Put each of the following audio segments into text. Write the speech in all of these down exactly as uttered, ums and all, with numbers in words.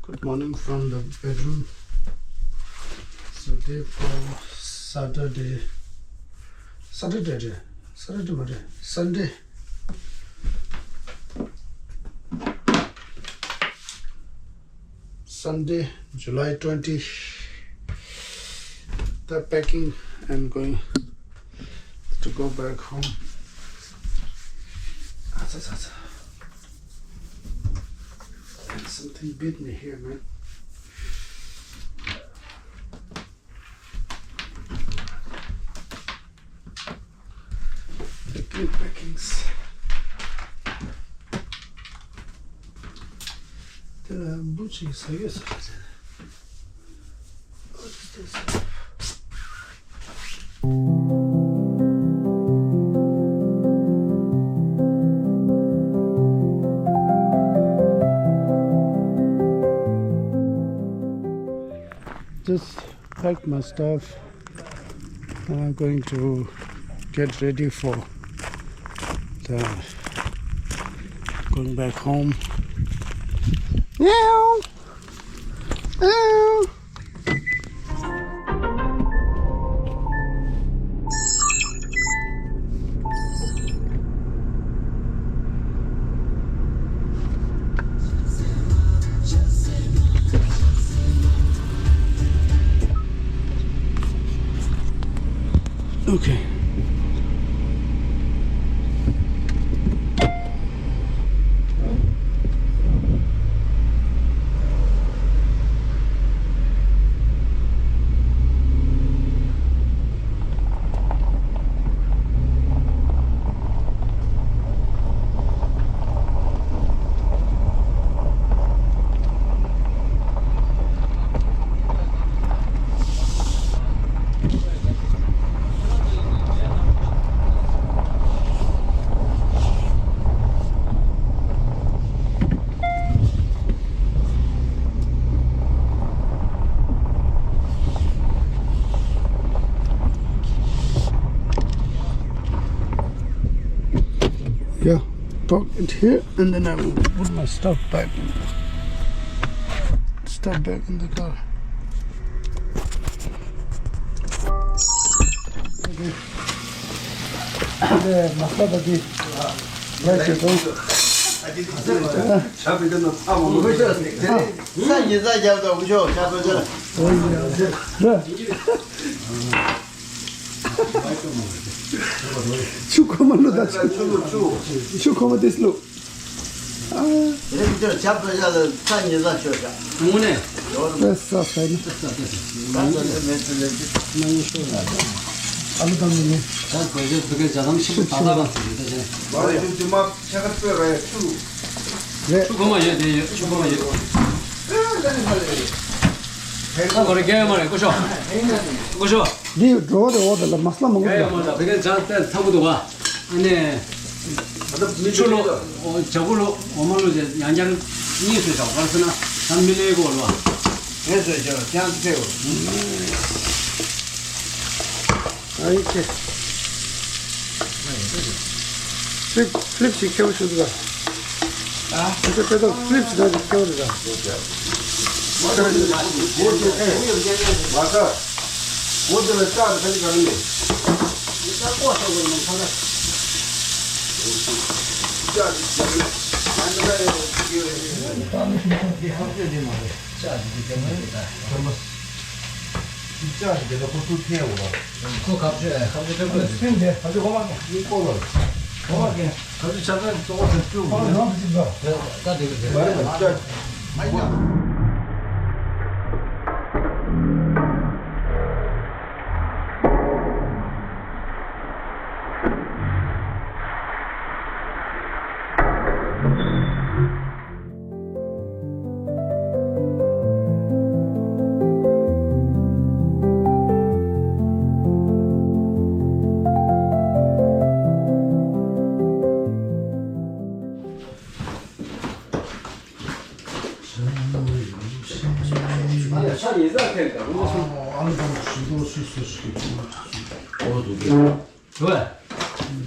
Good morning from the bedroom. So day four, Saturday. Saturday རེད། Saturday མ་རེད། Sunday. Sunday, July twenty. The packing and going to go back home. Asa, asa, asa. And something bit me here, man. Packing, packings. དེ་ལ་འབུ་ཅིག་ཟ་ཡོད་ཟེར་ལ་ཟེར། What is this? Just packed my stuff. I'm going to get ready for the going back home. Meow. Meow. Okay. Yeah, park it here and then I will put my stuff back. Stuff back in the car. Okay. 네, 맞다, 저기. 네, 저기. 아, 네. 네. ཆུ་ཁོལ་མ་བླུགས་དང་། ཆུ་ཁོལ་མ་དེ་བླུགས། ཨ། རེད། འདིར་ཆབ་ཏུ་བཞག་ལ་ཚྭ་ཉིས་བརྒྱ་ཤོག་བཞག་དངོས་གནས། ཨེ་ས་ས་ཡིན། ས་ས་ས་ས། ད་ལྟ་འདི་མེད་ཚུལ་ལས་ཀྱི། མ་ཡིན་ཤོག་ཡ། ཨ་ལུ་དང་མི་ཡིན། ད་གོས་ཆེན་བུ་གའི་ཇ་དམ་ཤིན་ཏུ་ད་ད་གང་ཟེར་ཡོད་ད་ཅེ། མ་རེད། ཆུ་དེ་མ་ཆ་ཁར་སྤོས་ར་ཡ་ཆུ། རེད། ཆུ་ཁོལ་མ་ཡོད་དེ་ཡོད། ཆུ་ཁོལ་མ་ཡོད། ཨེ་ད་ནི་མ་རེད། ད་གོ་རེ་རྒྱལ་ཡོད་མ་རེད། སྐུ་ཞོགས། སྐུ་ཞོགས། འདི་འགྲོ་བ་དེ་འོག་དེ་ལ་མ་སླ་མང་པོ་ཡ་ཡ་འདུག་མ་ལ་བེ་ཀན་ཇ་ཏེ་ཚ་པོ་འདུག་བ། ཨ་ནི་ཆུ་ལོ་ཇ་གུ་ལོ་འོ་མ་ལོ་ཡང་བསྐྱར་གཉིས་སུ་བཞག་པར་སེ་ན་ད་མི་ལེ་གོ་ལོ། ངས་བཟོས་ཀྱང་ཅང་ཚེའོ། ཨ་ཡི་ཁེ། ཕི་ལིབ་ཕི་ལིབ་ཞིག་ཁེའུ་ཞུ་དུ་ག་ཨ། ཁེ་ཁེ་ཏོ་ཕི་ལིབ་ཞིག་ན་ཁེའུ་དུ་ག་མ་ས། འོ་དེ་ལ་ལྟ་ཁ་ཅིག་ག་རེ་ནས། ད་ལྟ་ཀོ་ས་གོ་མ་ཁ་ད། ཅ་ཅ་ཅ་ཨ་ནི་ལ་ཡོད་ཡོད་ཡོད། ད་ནི་ཤིང་ཐང་དེ་ཧམ་ཅོ་དེ་མ་རེད། ཅ་དེ་དེ་མ་རེད་ད། ཅ་དེ་དེ་ད་ཁོ་ཚོ་ཐེ་འོ་ལ། ཁོ་ཁ་ཆེ་ཁ་ཆེ་ཁ་ཆེ། སེམས་དེ་ཁ་ཆེ་ཁོ་མ་ཁེ། ཁོ་ལ། ཁོ་མ་ཁེ། ཁ་ཆེ་ཆ་ཚང་གཙོ་བོ་དེ་བཅུ། ཁོ་ལ་ནང་དུ་ཅིག་ལ། ད་དེ་གི་དེ་མ་རེད་མ་ཅ། མ་ཡིན་ན།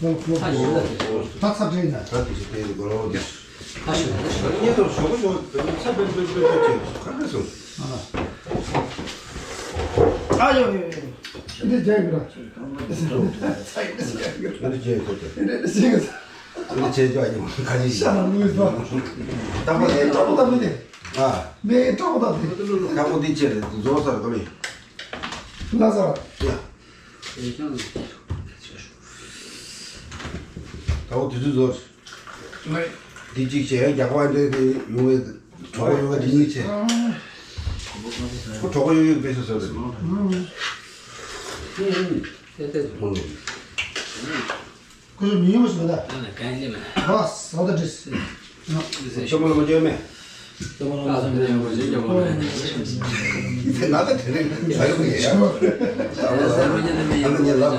ད་ཚ་དྲན་ན། ད་ཚ་དྲན་ན། ད་དེ་ཞིག་དེ་དགོས་རོགས་དེ། ཨ་ཤི་ཨ་ཤི། ཉེ་དུ་ཞོགས་ཞོགས་ཚ་པེ་པེ་པེ་པེ་བྱས་ཁ་ཁ་སོང་། ཨ་ཡོ་ཡོ་ཡོ། འདི་རྒྱག་གི་ར། ཚ་ཡི་འདི་རྒྱག་གི་ར། འདི་རྒྱག་གི་ར། འདི་རྒྱག་གི་ར། འདི་རྒྱག་གི་ར། ཨ་ནི་བྱས་ཅོག་ཡིན་ག་ཅི་ཡིན། ཤ་ལ་ལུས་པ། ད་པོ་དེ་ད་པོ་ད་མི་དེ། ཨ། མེ་ཏོག་ད་དེ། ད་པོ་འདི་ཅེར་རྫོགས་ས་རེད་དོ་མི། ལ་ས་ར། ཡ། ད་པོ་དེ་ཚོ་རྫོགས། འདི་གཅིག་བྱས་རྒྱག་པ་འདྲ་དེ་ཡོང་བའི་གྲོགས་པོ་ཡོང་བའི་འདི་གཉིས་བྱས། ཁོ་གྲོགས་པོ་ཡོང་ཡོང་དཔེ་སོ་སོ་རེད། ཨུ། ཨུ། ཨུ། ཨུ། ཨུ། ཁོ་ཚོ་མི་ཡོང་ཞིག་ད། ཨ་ནི་གན་ལེ་མ། ཨ་ས་ད་དྲིས། ཤོ་མོ་ལ་མ་བཅོས་མེད། ཤོ་མོ་ལ་མ་བཅོས་མེད། ཤོ་མོ་ལ་མ་བཅོས་མེད། ང་ད་དེ་རིང་ལ་ཡོང་གི་ཡ། ང་ད་ཉེ་ལ་མ།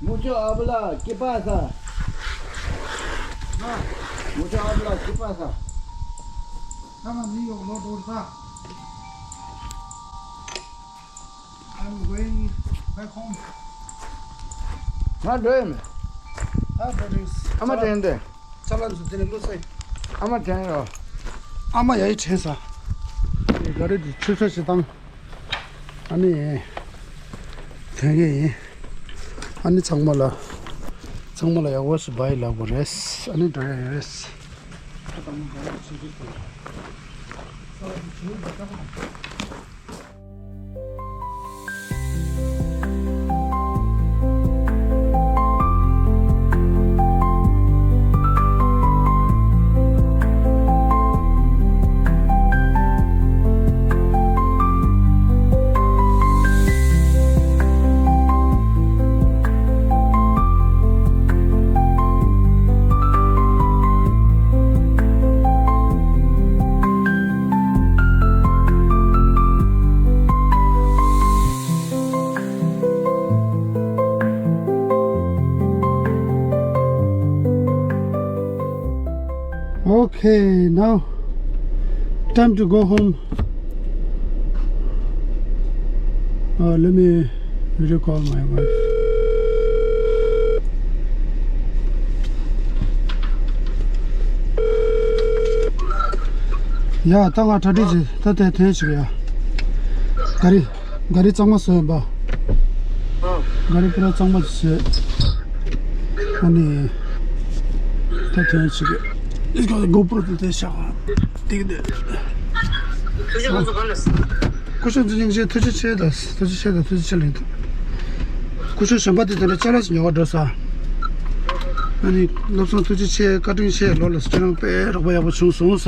Mucho habla, ¿qué pasa? Mucho habla, ¿qué pasa? I'm going back home. ང་འགྲོ་ཡི་མེད། ཨ་འགྲོ་རིང་། ཨ་མ་དྲན་ཏེ། ཅ་ལག་འཛུགས་དེ་ནས་བླུགས་ཚེ། ཨ་མ་དྲན་རོ། ཨ་མ་ཡ་ཡི་དྲན་ས། ག་རེ་དེ་ཆུ་ཚོད་ཞིག་བཏང་། ཨ་ནི། དྲན་གི་ཡིན། ཨ་ནི་ཚང་མ་ལ། ཚང་མ་ལ་ཡག་པོ་ཞིག་བ་ཡི་ལབ་དགོས་རེད། ཨ་ནི་འགྲོ་ཡ་ཡོད་རེད། Okay, now time to go home. Uh, let me video call my wife. ཡ། ད་ང་གྲ་སྒྲིག་བྱེད། ད་དེ་ཐོན་ཞིག་ཡ། ག་རེ། ག་རེ་གཙང་མ་བཟོས་ཡིན་པ། ག་རེ་པུ་ར་གཙང་མ་བཟོས། ཨ་ནི། ད་ཐོན་ཞིག་ཡ། GoPro དེ་དེ་བཞག་ཏིག་དེ། སྐུ་ཞབས་ཚོ་ག་ལ། སྐུ་ཞབས་ཚོ་སྙིང་རྗེ། ཐུགས་རྗེ་ཆེ་ད། ཐུགས་རྗེ་ཆེ་ད། ཐུགས་རྗེ་ཆེ་ལེན་ཐུབ། སྐུ་ཞབས་གཞན་པ་དེ་དེ་འདྲ་ཅ་ལག་ཞིག་ཉོ་བར་འགྲོ་ས། ཨ་ནི་བློ་བཟང་ཐུགས་རྗེ་ཆེ། བཀའ་དྲིན་ཆེ། ལོ་ལ་ཁྱེད་རང་དཔེ་རོགས་པ་ཡག་པོ་བྱུང་སོང་ས།